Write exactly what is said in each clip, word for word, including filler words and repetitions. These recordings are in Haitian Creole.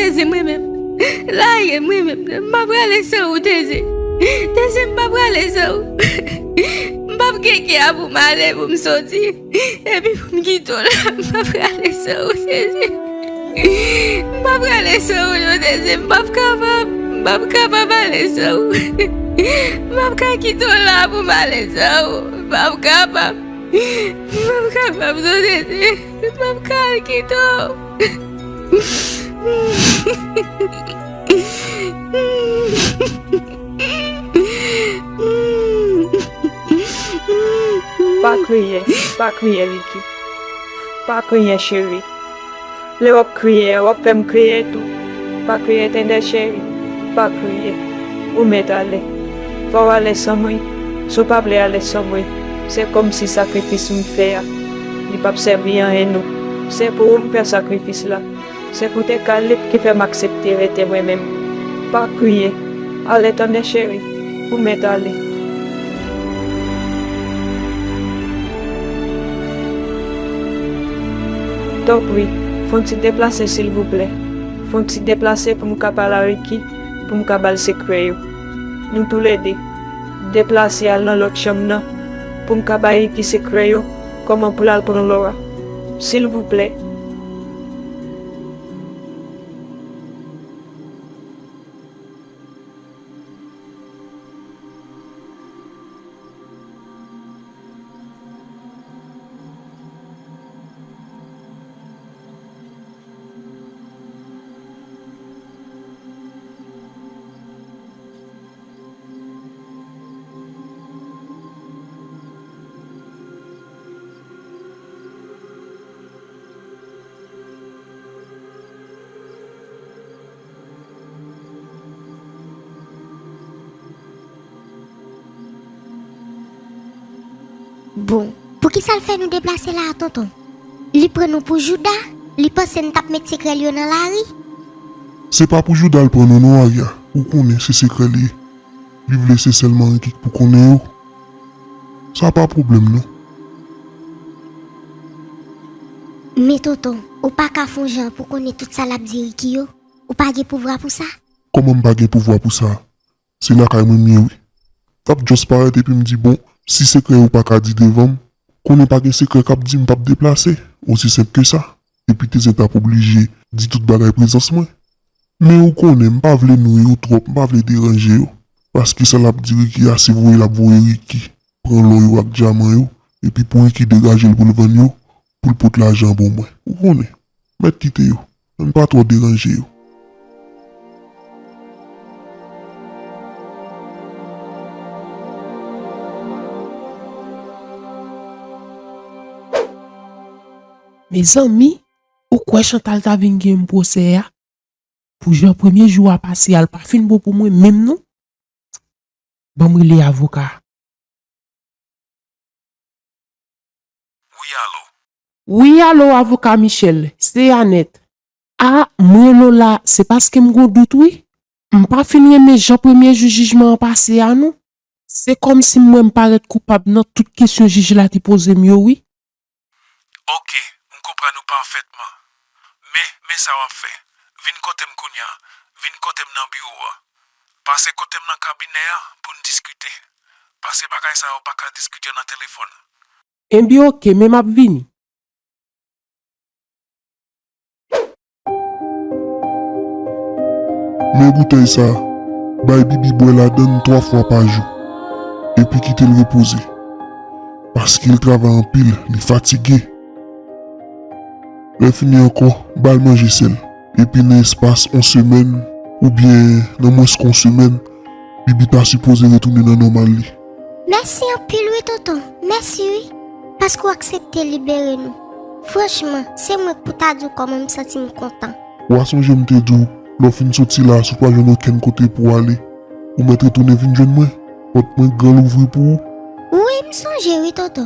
Teze, mwen menm. Lage mwen menm. M pa prale san ou, Teze. Teze, m pa prale san ou. M p ap gen kè a pou m ale, pou m soti. Epi pou m kite w la, m pa prale san ou, Teze. M pa prale san ou, non, Teze. M p ap kapab. M p ap kapab ale san ou. M p ap ka kite w la pou m ale san ou. M p ap kapab. M p ap kapab, non, Tete. M p ap ka al kite w. Pa kriye, pa kriye, Ricky. Pa kriye, cheri. Lè w ap kriye a, w ap fè m kriye tou. Pa kriye, Tender cheri, pa kriye. Ou mèt ale. Fò w ale san mwen. Si w pa vle ale san mwen, se kòmsi sakrifis m fè a, li p ap sèvi anyen non. Se pou ou m fè sakrifis la. Se poutèt Carlito ki fè m aksepte rete mwen menm. Pa kriye. Ale, Tender cheri, ou mèt ale. Tanpri, fè yon ti deplase, silvouplè. Fè yon ti deplase pou m ka pale a Ricky, pou m ka ba l sekrè yo. Nou toulède, deplase al nan lòt chanm nan, pou m ka bay Ricky sekrè yo, kòman pou l al pran Laura. Silvouplè. Bon, poukisa l fè nou deplase la a, tonton? Li pran nou pou jouda? Li panse n t ap met sekrè l yo nan lari? Se pa pou jouda l pran nou non, Aria. Ou konnen se sekrè l ye. Li vle se sèlman Ricky k pou konnen yo. Sa pa pwoblèm non. Men tonton, ou pa ka fè yon jan pou konnen tout sa l ap di Ricky yo? Ou pa gen pouvwa pou sa? Kòman m pa gen pouvwa pou sa? Se lakay mwen m ye wi. T ap just parèt epi m di, bon, si sekrè yo pa ka di devan m, konnen pa gen sekrè k ap di m p ap deplase. Osi senp ke sa. Epi Teze t ap oblije di tout bagay prezans mwen. Men ou konnen, m pa vle nwi yo twòp, m pa vle deranje yo. Paske sa l ap di Ricky a, se voye l ap voye Ricky pran lò yo ak dyaman yo, epi pou Ricky degaje l pou l vann yo, pou l pot lajan pou mwen. Ou konnen, mèt kite yo, ann pa twò deranje yo. Mezanmi, ou kwè Chantal ta vin gen m pwosè a? Pou jan premye jou a pase a, l pa fin bon pou mwen menm non. Ban m rele avoka a. Wi, alo. Wi, alo, avoka Michel, se Anèt. A, m rele w la, se paske m gon dout wi. M pa fin renmen jan premye jou jijman an pase a non. Se kòmsi m wè m parèt koupab nan tout kesyon jij la te poze m yo wi. Oke, m konprann ou pafètman. Men, men sa w ap fè. Vin kote m kounye a. Vin kote m nan biwo a. Pase kote m nan kabinè a pou n diskite. Paske bagay sa yo pa ka diskite nan telefòn. Enben oke, men m ap vini. Men boutèy sa, bay Bibi bwè ladann twa fwa pa jou, epi kite l repoze, paske l travay anpil, li fatige. Lè fini ankò, ba l manje sèl, epi nan espas yon semèn, oubyen nan mwens ke yon semèn, Bibi ta sipoze retounen nan nòmal li. Mèsi anpil wi, tonton. Mèsi wi. Paske w aksepte libere nou. Franchman, se mwen k pou ta di w kòman m santi m kontan. W a sonje m te di w, lè w fin soti la a, si w pa jwenn okenn kote pou w ale, ou mèt retounen vin jwenn mwen. Pòt mwen gran louvri pou ou. Wi, m sonje wi, tonton.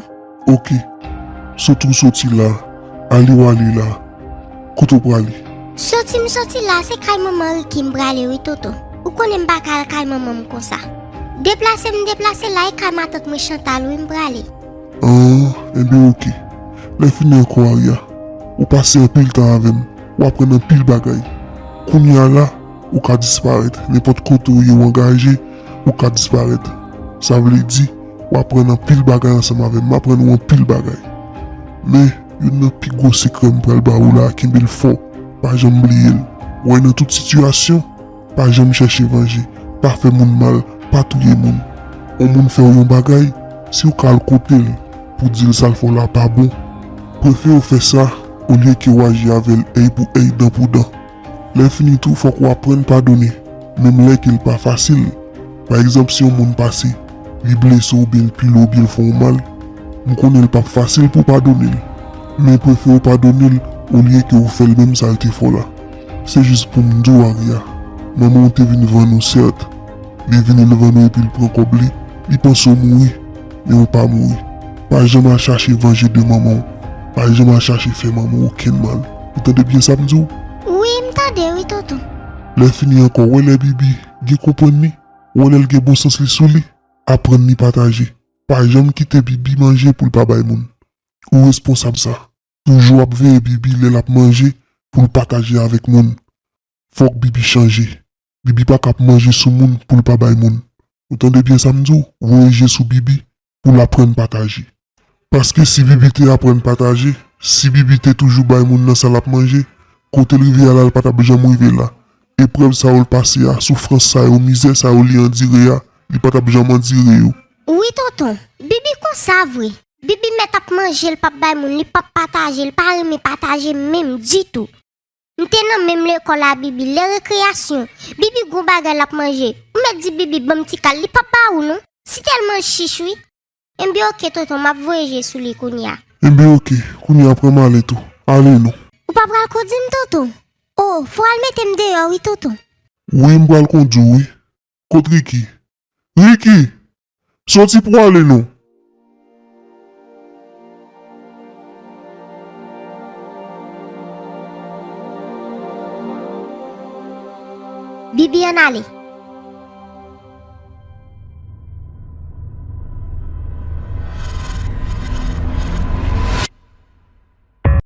Oke. Soti w soti la a, ale w ale la a. Kote w prale? Soti m soti la, se kay manman Ricky m prale wi, tonton. Ou konnen m pa ka al kay manman m konsa. Deplase m deplase la, e kay matant mwen Chantal wi m prale. An, enben oke. Lè fini ankò, Aria, ou pase anpil tan avè m, ou aprann anpil bagay. Kounye a la, ou ka disparèt. Nenpòt kote ou ye, ou angaje, ou ka disparèt. Sa vle di, w aprann anpil bagay ansanm avè m. M aprann ou anpil bagay. Men, youn nan pi gwo sekrè m pral ba ou la, kenbe l fò. Pa janm bliye l. Wè, nan tout sitiyasyon, pa janm chèche vanje. Pa fè moun mal, pa touye moun. On moun fè w yon bagay, si w ka al kote l pou di l sa l fè w la pa bon, prefere w fè sa olye ke w aji avè l èy pou èy, dan pou dan. Lè fini tou, fòk w aprann padone, menm lè ke l pa fasil. Pa egzanp, si yon moun pase, li blese w, oubyen l pile w, oubyen l fè w mal, m konnen l p ap fasil pou w padone l. Men prefere w padone l olye ke w fè l menm sa l te fè w la. Se jis pou m di w, Aria, manman w te vin vann ou, sèt. Li vini, l vann ou epi l pran kòb li. Li panse w mouri, men ou pa mouri. Pa janm al chache vanje de manman w. Pa janm al chache fè manman w okenn mal. Ou tande byen sa m di w? Wi, m tande wi, tonton. Lè fini ankò, wè lè Bibi gen konprann li, wè lè l gen bon sans li sou li, aprann li pataje. Pa janm kite Bibi manje pou l pa bay moun. Ou responsab sa. Toujou ap veye Bibi lè l ap manje pou l pataje avèk moun. Fòk Bibi chanje. Bibi pa ka ap manje sou moun pou l pa bay moun. Ou tande byen sa m di w? Voye je sou Bibi pou l aprann pataje. Paske si Bibi te aprann pataje, si Bibi te toujou bay moun nan sa l ap manje, kote l rive a la, l pa t ap janm rive la. Eprèv sa yo l pase a, soufrans sa yo, mizè sa yo li andire a, li pa t ap janm andire yo. Wi, tonton. Bibi konsa vre. Bibi mèt ap manje, l p ap bay moun, li p ap pataje, li pa renmen pataje menm ditou. M te nan menm lekòl a Bibi, lè rekreyasyon, Bibi gon bagay l ap manje. Ou mèt di Bibi ban m ti kal, li p ap ba ou non. Si tèlman chich wi. Enben oke, tonton, m ap voye je sou li kounye a. Enben oke, kounye a pran m ale tou. Ale non. Ou pa pral kondi m, tonton? O, fò w al mete m deyò wi, tonton. Wi, m pral kondi w wi. Kot Ricky? Ricky! Soti pou w ale non. Bibi, ann ale.